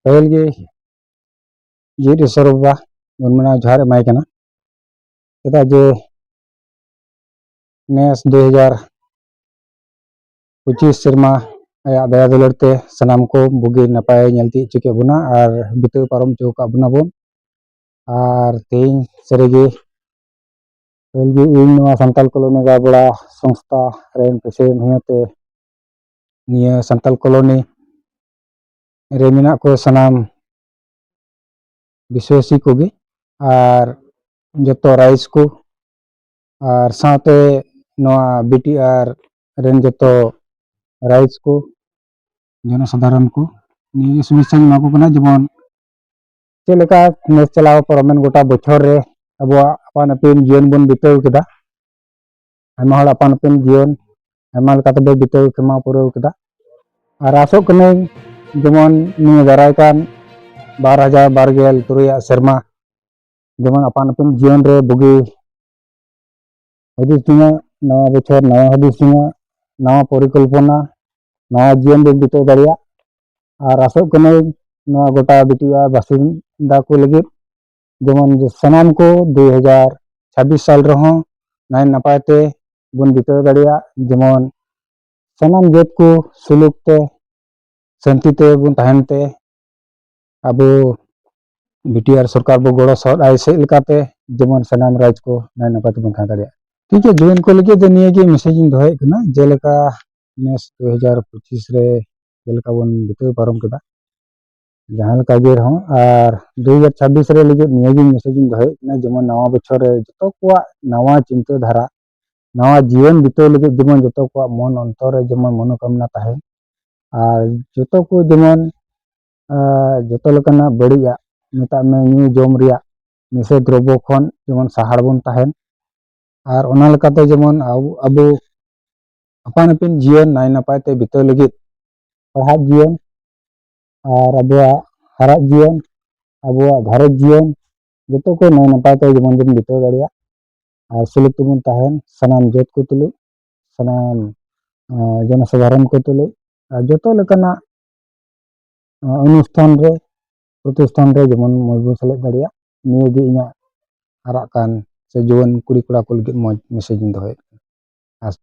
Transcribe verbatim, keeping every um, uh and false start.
ᱯᱟᱹᱦᱤᱞ ᱜᱮ ᱡᱤᱣᱤᱫ ᱤᱥᱚᱨ ᱵᱟᱵᱟ ᱵᱚᱱ ᱢᱮᱱᱟ ᱡᱚᱦᱟᱨ ᱮᱢᱟᱭ ᱠᱟᱱᱟ᱾ ᱪᱮᱫᱟᱜ ᱡᱮ ᱱᱮᱥ ᱫᱩ ᱦᱟᱡᱟᱨ ᱯᱚᱸᱪᱤᱥ ᱥᱮᱨᱢᱟ ᱟᱭᱟᱜ ᱫᱟᱭᱟ ᱫᱩᱞᱟᱹᱲ ᱛᱮ ᱥᱟᱱᱟᱢ ᱠᱚ ᱵᱩᱜᱤ ᱱᱟᱯᱟᱭ ᱧᱮᱞ ᱛᱤᱭᱳᱜ ᱦᱚᱪᱚ ᱠᱮᱫ ᱵᱚᱱᱟ ᱟᱨ ᱵᱤᱛᱟᱹᱣ ᱯᱟᱨᱚᱢ ᱦᱚᱪᱚ ᱟᱠᱟᱫ ᱵᱚᱱᱟ ᱵᱚᱱ᱾ ᱟᱨ ᱛᱮᱦᱮᱧ ᱥᱟᱹᱨᱤᱜᱮ ᱯᱟᱹᱦᱤᱞ ᱜᱮ ᱤᱧ ᱱᱚᱣᱟ ᱥᱟᱱᱛᱟᱞ ᱠᱚᱞᱚᱱᱤ ᱜᱟᱲᱵᱮᱲᱟ ᱥᱚᱝᱥᱛᱷᱟ ᱨᱮᱱ president ᱦᱚᱛᱮ ᱱᱤᱭᱟᱹ ᱥᱟᱱᱛᱟᱞ ᱠᱚᱞᱚᱱᱤ ᱨᱮ ᱢᱮᱱᱟᱜ ᱠᱚ ᱥᱟᱱᱟᱢ ᱵᱤᱥᱣᱟᱥᱤ ᱠᱚᱜᱮ ᱟᱨ ᱡᱚᱛᱚ ᱨᱟᱭᱤᱡᱽ ᱠᱚ ᱟᱨ ᱥᱟᱶᱛᱮ ᱱᱚᱣᱟ BTR ᱨᱮᱱ ᱡᱚᱛᱚ ᱨᱟᱭᱤᱡᱽ ᱠᱚ, ᱡᱚᱱᱚ ᱥᱟᱫᱷᱟᱨᱚᱱ ᱠᱚ ᱱᱤᱭᱟᱹ ᱥᱩᱵᱮᱪᱪᱷᱟᱧ ᱮᱢᱟ ᱠᱚ ᱠᱟᱱᱟ᱾ ᱡᱮᱢᱚᱱ ᱪᱮᱫ ᱞᱮᱠᱟ ᱱᱮᱥ ᱪᱟᱞᱟᱣ ᱯᱟᱨᱚᱢᱮᱱ ᱜᱚᱴᱟ ᱵᱚᱪᱷᱚᱨ ᱨᱮ ᱟᱵᱚᱣᱟᱜ ᱟᱯᱟᱱ ᱟᱹᱯᱤᱱ ᱡᱤᱭᱚᱱ ᱵᱚᱱ ᱵᱤᱛᱟᱹᱣ ᱠᱮᱫᱟ, ᱟᱭᱢᱟ ᱦᱚᱲ ᱟᱯᱟᱱ ᱟᱹᱯᱤᱱ ᱡᱤᱭᱚᱱ ᱟᱭᱢᱟ ᱞᱮᱠᱟ ᱛᱮᱵᱚ ᱵᱤᱛᱟᱹᱣ ᱠᱷᱮᱢᱟᱣ ᱯᱩᱨᱟᱹᱣ ᱠᱮᱫᱟ᱾ ᱟᱨ ᱟᱥᱚᱜ ᱠᱟᱹᱱᱟᱹᱧ ᱡᱮᱢᱚᱱ ᱱᱤᱭᱟᱹ ᱫᱟᱨᱟᱭ ᱠᱟᱱ ᱵᱟᱨ ᱦᱟᱡᱟᱨ ᱵᱟᱨ ᱜᱮᱞ ᱛᱩᱨᱩᱭᱟᱜ ᱥᱮᱨᱢᱟ ᱡᱮᱢᱚᱱ ᱟᱯᱟᱱ ᱟᱹᱯᱤᱱ ᱡᱤᱭᱚᱱ ᱨᱮ ᱵᱩᱜᱤ ᱦᱩᱫᱤᱥ ᱡᱚᱝᱟ, ᱱᱟᱣᱟ ᱵᱚᱪᱷᱚᱨ ᱱᱟᱣᱟ ᱦᱩᱫᱤᱥ ᱡᱚᱝᱟ, ᱱᱟᱣᱟ ᱯᱚᱨᱤᱠᱚᱞᱯᱚᱱᱟ, ᱱᱟᱣᱟ ᱡᱤᱭᱚᱱ ᱵᱚᱱ ᱵᱤᱛᱟᱹᱣ ᱫᱟᱲᱮᱭᱟᱜ᱾ ᱟᱨ ᱟᱥᱚᱜ ᱠᱟᱹᱱᱟᱹᱧ ᱱᱚᱣᱟ ᱜᱚᱴᱟ BTR ᱵᱟᱥᱤᱱᱫᱟ ᱠᱚ ᱞᱟᱹᱜᱤᱫ ᱡᱮᱢᱚᱱ ᱥᱟᱱᱟᱢ ᱠᱚ ᱫᱩ ᱦᱟᱡᱟᱨ ᱪᱷᱟᱵᱵᱤᱥ ᱥᱟᱞ ᱨᱮᱦᱚᱸ ᱱᱟᱭ ᱱᱟᱯᱟᱭ ᱛᱮ ᱵᱚᱱ ᱵᱤᱛᱟᱹᱣ ᱫᱟᱲᱮᱭᱟᱜ, ᱡᱮᱢᱚᱱ ᱥᱟᱱᱟᱢ ᱡᱟᱹᱛ ᱠᱚ ᱥᱩᱞᱩᱠ ᱛᱮ ᱥᱟᱹᱱᱛᱤ ᱛᱮᱵᱚᱱ ᱛᱟᱦᱮᱱ ᱛᱮ ᱟᱵᱚ BTR ᱥᱚᱨᱠᱟᱨ ᱵᱚ ᱜᱚᱲᱚ ᱥᱚᱦᱚᱫ ᱟᱭ ᱥᱮᱫ ᱞᱮᱠᱟᱛᱮ ᱡᱮᱢᱚᱱ ᱥᱟᱱᱟᱢ ᱨᱟᱡᱽ ᱠᱚ ᱱᱟᱭ ᱱᱟᱯᱟᱭ ᱛᱮᱵᱚᱱ ᱛᱟᱦᱮᱸ ᱫᱟᱲᱮᱭᱟᱜ᱾ ᱴᱷᱤᱠ ᱜᱮᱭᱟ, ᱡᱩᱣᱟᱹᱱ ᱠᱚ ᱞᱟᱹᱜᱤᱫ ᱫᱚ ᱱᱤᱭᱟᱹ ᱜᱮ message ᱤᱧ ᱫᱚᱦᱚᱭᱮᱫ ᱠᱟᱱᱟ, ᱡᱮᱞᱮᱠᱟ ᱱᱮᱥ ᱫᱩ ᱦᱟᱡᱟᱨ ᱯᱚᱸᱪᱤᱥ ᱨᱮ ᱡᱮᱞᱮᱠᱟ ᱵᱚᱱ ᱵᱤᱛᱟᱹᱣ ᱯᱟᱨᱚᱢ ᱠᱮᱫᱟ, ᱡᱟᱦᱟᱸ ᱞᱮᱠᱟ ᱜᱮ ᱨᱮᱦᱚᱸ, ᱟᱨ ᱫᱩ ᱦᱟᱡᱟᱨ ᱪᱷᱟᱵᱵᱤᱥ ᱨᱮ ᱞᱟᱹᱜᱤᱫ ᱱᱤᱭᱟᱹ ᱜᱮ message ᱤᱧ ᱫᱚᱦᱚᱭᱮᱫ ᱠᱟᱱᱟ, ᱡᱮᱢᱚᱱ ᱱᱟᱣᱟ ᱵᱚᱪᱷᱚᱨ ᱨᱮ ᱡᱚᱛᱚ ᱠᱚᱣᱟᱜ ᱱᱟᱣᱟ ᱪᱤᱱᱛᱟᱹ ᱫᱷᱟᱨᱟ, ᱱᱟᱣᱟ ᱡᱤᱭᱚᱱ ᱵᱤᱛᱟᱹᱣ ᱞᱟᱹᱜᱤᱫ ᱡᱮᱢᱚᱱ ᱡᱚᱛᱚ ᱠᱚᱣᱟᱜ ᱢᱚᱱ ᱚᱱᱛᱚᱨ ᱨᱮ ᱡᱮᱢᱚᱱ ᱢᱚᱱᱳᱠᱟᱢᱱᱟ ᱛᱟᱦᱮᱱ, ᱟᱨ ᱡᱚᱛᱚ ᱠᱚ ᱡᱮᱢᱚᱱ, ᱟᱸ, ᱡᱚᱛᱚ ᱞᱮᱠᱟᱱᱟᱜ ᱵᱟᱹᱲᱤᱡᱟᱜ, ᱢᱮᱛᱟᱜ ᱢᱮ ᱧᱩ ᱡᱚᱢ ᱨᱮᱭᱟᱜ ᱱᱤᱥᱟᱹ ᱫᱨᱚᱵᱽᱵᱚ ᱠᱷᱚᱱ ᱡᱮᱢᱚᱱ ᱥᱟᱦᱟ ᱨᱮᱵᱚᱱ ᱛᱟᱦᱮᱱ᱾ ᱟᱨ ᱚᱱᱟ ᱞᱮᱠᱟᱛᱮ ᱡᱮᱢᱚᱱ ᱟᱵᱚ, ᱟᱵᱚ ᱟᱯᱟᱱ ᱟᱹᱯᱤᱱ ᱡᱤᱭᱚᱱ ᱱᱟᱭ ᱱᱟᱯᱟᱭ ᱛᱮ ᱵᱤᱛᱟᱹᱣ ᱞᱟᱹᱜᱤᱫ ᱯᱟᱲᱦᱟᱜ ᱡᱤᱭᱚᱱ ᱟᱨ ᱟᱵᱚᱣᱟᱜ ᱦᱟᱨᱟᱜ ᱡᱤᱭᱚᱱ, ᱟᱵᱚᱣᱟᱜ ᱜᱷᱟᱨᱚᱸᱡᱽ ᱡᱤᱭᱚᱱ, ᱡᱚᱛᱚ ᱠᱚ ᱱᱟᱭ ᱱᱟᱯᱟᱭ ᱛᱮ ᱡᱮᱢᱚᱱ ᱵᱚᱱ ᱵᱤᱛᱟᱹᱣ ᱫᱟᱲᱮᱭᱟᱜ ᱟᱨ ᱥᱩᱞᱩᱠ ᱛᱮᱵᱚᱱ ᱛᱟᱦᱮᱱ ᱥᱟᱱᱟᱢ ᱡᱟᱹᱛ ᱠᱚ ᱛᱩᱞᱩᱡ, ᱥᱟᱱᱟᱢ, ᱟᱸ, ᱡᱚᱱᱚᱥᱟᱫᱷᱟᱨᱚᱱ ᱠᱚ ᱛᱩᱞᱩᱡ, ᱟᱨ ᱡᱚᱛᱚ ᱞᱮᱠᱟᱱᱟᱜ ᱚᱱᱩᱥᱴᱷᱟᱱ ᱨᱮ, ᱯᱨᱚᱛᱤᱥᱴᱷᱟᱱ ᱨᱮ ᱡᱮᱢᱚᱱ ᱢᱚᱡᱽ ᱵᱚᱱ ᱥᱮᱞᱮᱫ ᱫᱟᱲᱮᱭᱟᱜ, ᱱᱤᱭᱟᱹ ᱜᱮ ᱤᱧᱟᱹᱜ ᱦᱟᱨᱟᱜ ᱠᱟᱱ ᱥᱮ ᱡᱩᱣᱟᱹᱱ ᱠᱩᱲᱤ ᱠᱚᱲᱟ ᱠᱚ ᱞᱟᱹᱜᱤᱫ ᱢᱚᱡᱽ ᱢᱮᱥᱮᱡᱽ ᱤᱧ ᱫᱚᱦᱚᱭᱮᱫ ᱠᱟᱱᱟ᱾